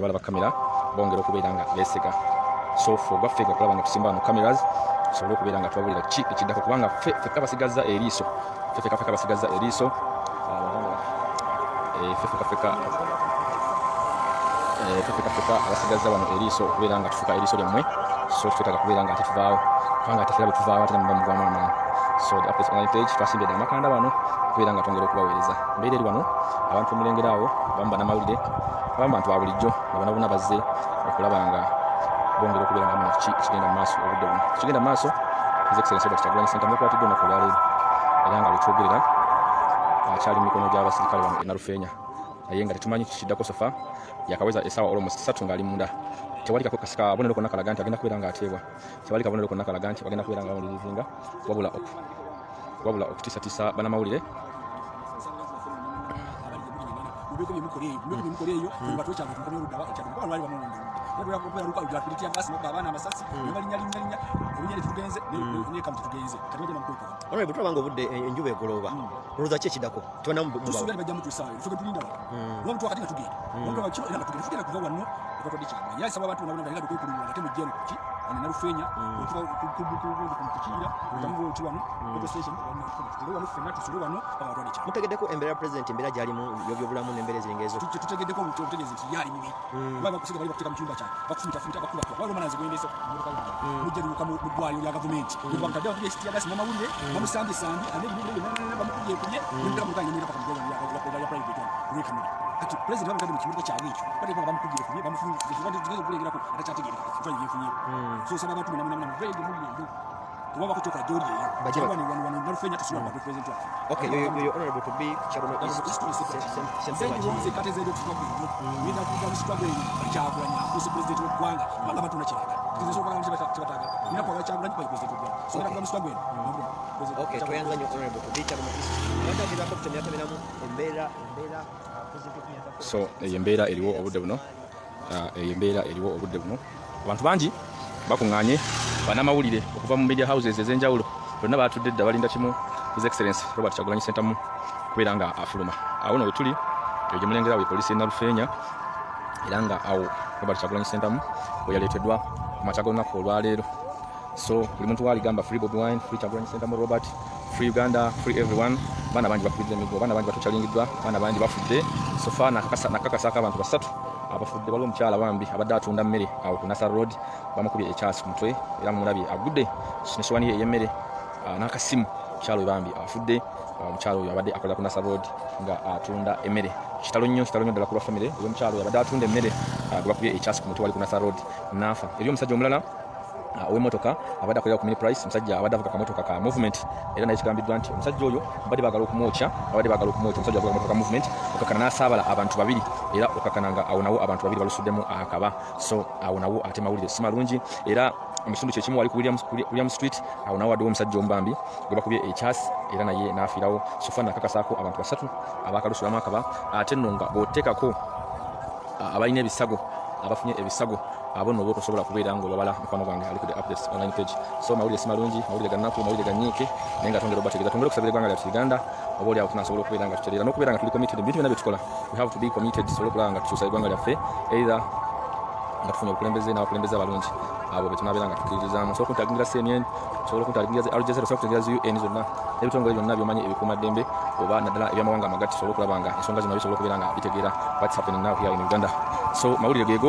Balaba kamera bongera okubeera nga beesega. So ffe ogwaffe ga kulaba nga tusimba wano cameras, tusobole okubeera nga tubabulira ki ekiddako, kubanga ffe fekka basigazza eriiso, ffe fekka fekka basigazza eriiso. Ah, ffe fekka fekka, ffe fekka fekka abasigazza wano eriiso okubeera nga tufuka eriiso lyammwe. So twetaaga kubeera nga ate tuvaawo, kubanga ate fera bwe tuvaawo ate namuba mugwamu amaanyi. So the Updates Online page, twasimbye dda amakanda wano okubeera nga twongera okubaweereza mbeera eri wano. Abantu omulengera awo, abamu banamawulire, abamu bantu ba bulijjo, nga bona bona bazze okulaba nga bongera okubeera nga bamanya kiki ekigenda mu maaso obudde buno. Ekigenda mu maaso, His Excellency Robert Kyagulanyi Ssentamu yakwatiddwa olunaku olwaleero, era nga lwetwogerera akyali mu mikono gy'abasirikale wano e Nalufeenya, naye nga tetumanyi kikiddako. So far yakaweza essaawa almost 3 ng'ali munda. Tewali kabonero konna kalaga nti agenda kubeera ng'ateebwa. Tewali kabonero konna kalaga nti bagenda kubeera nga bamulirizinga, wabula okutiisatiisa bannamawulire. Mubeko byemukola eyo, mubeko byemukola eyo, batwekyanga tumukomye oludda wa lwali bamuwunda gasi nokuba abaana amasasi nebalinnya linnya linnya obunya tetugenze nekamu tetugenze kati bagenda mukweka. Honorable, tulaba nga obudde, enjuba egolooba. Olowooza ki ekiddako? Tusuubira bajja mutuusaayo. Ffe tulinda wano lwa mutuwa kati nga tugenda omuntu kiro, era nga tugenda, tugenda kuva wano etwatwadde Kyagulanyi. Era nsaba abantu bonna bonna nga tukwekulungula ate mujje eno kuki wano Nalufeenya, otuka kukiira otamuva oti wano petrol station, tule wano ffenna, tusule wano paka batwadde Kyagulanyi. Mutegeddeko embeera ya president, embeera gyalimu y'obyobulamu n'embeera eziringa ezo? Tutegeddeko obutegeezi nti ye ali bubi, kuba bakusiga bali bakuteeka mu kiyumba kyange, bakufumita bakuba. Waliwo omwana nze gwendese motoka yange, mujja luka mu ddwaliro lya gavumenti, bamutadde, bakubye tear gas mu mawulire, bamusambye sambye ate bamukubye kubye, nemuteka mu kanya paka mu ddwaliro lya private wano olw'ekamuli. Kati president bamutadde mu kimotoka kyabwe ekyo, bateeka nga bamukubye kubye, bamufunye okulengerako atakyategeereka kitwale byenfunyeeko. So nsaba abantu mwena mwena muveeyo gye muli eyo, tewabako kyokola gyoli eyo. Bajje wano wano wano Nalufeenya, tusula mu president waffe. Okay, yoyo Honorable to be Kyadondo East. Nze kate zeedo struggle eno ngenda kuva mu struggle eno. Kyagulanyi afuuse president w'eggwanga, kubanga abantu bonna kyebagala. Nze sobola kyebatagala, nina kwagala Kyagulanyi kuba president w'eggwanga, so ngenda kuva mu struggle eno. Okay, tweyanza nnyo, Honorable to be Kyadondo East. Abadde agezaako okutemeratemeramu embeera president okunyaka. So eyo embeera eriwo obudde buno. Eyo embeera eriwo obudde buno. Abantu bangi bakuŋŋaanye, bannamawulire okuva mu media houses ez'enjawulo bonna batudde dda, balinda kimu, His Excellence Robert Kyagulanyi Ssentamu kubeera nga afuluma. Awo no wetuli, eyo gye mulengera we poliisi y'e Nalufeenya, era nga awo Robert Kyagulanyi Ssentamu we yaleeteddwa ku makya g'olunaku olwaleero. So buli muntu waligamba, "Free Bobi Wine, free Kyagulanyi Ssentamu Robert, free Uganda, free everyone." Baana bangi bakubiddwa emiggo, baana bangi batucalingiddwa, baana bangi bafudde. So far nakakasaako abantu basatu abafudde. Waliwo omukyala bambi abadde atunda mmere awo ku Nasser Road, bamukubye ekyasi ku mutwe, era mumulabye agudde nesowani ye ey'emmere n'akasimu. Omukyala oyo bambi afudde. Omukyala oyo abadde akolera ku Nasser Road nga atunda emmere. Kitalo nnyo, kitalo nnyo ddala ku lwa famire ey'omukyala oyo abadde atunda emmere, gwe bakubye ekyasi ku mutwe wali ku Nasser Road n'afa. Eri omusajja omulala ow'emmotoka abadde akolera ku Mini Price, omusajja abadde avuga kamotoka ka Movement, era naye kigambiddwa nti omusajja oyo babadde baagala okumwokya, babadde baagala okumwokya. Omusajja avuga kamotoka ka Movement, okakana n'asaabala abantu babiri, era okakana nga awo nawo abantu babiri balusuddemu akaba. So awo nawo ate mawulire si malungi. Era mu kitundu kyekimu wali ku William Street, awo nawo waddewo omusajja omubambi gwe bakubye ekyasi, era naye n'afiirawo. So far nakakasaako abantu basatu abakalusulamu akaba. Ate nno nga bw'oteekako abalina ebisago, abafunye ebisago, abo nno oba tosobola kubeera ng'obabala, mukwano gwange ali ku The Updates Online page. So mawulire si malungi, mawulire ga nnaku, mawulire ga nnyiike, naye nga twongera obategeeza, twongere okusabira eggwanga lyaffe Uganda. Oba oli awo tunasobola okubeera nga tutereera n'okubeera nga tuli committed mu bintu byonna bye tukola. We have to be committed tusobole okulaba nga tukyusa eggwanga lyaffe, either nga tufunye obukulembeze n'abakulembeze abalungi, abo be tunaabeera nga tukkiririzaamu. Osobola okuntagingira CNN, osobola okuntagingira zi Al Jazeera, osobola okutegeera zi UN zonna n'ebitongole byonna byomanyi ebikuumaddembe, oba naddala ebyamawanga amagatte, tusobole okulaba nga ensonga zino bisobola okubeera nga bitegeera what's happening now here in Uganda. So mawulire geego.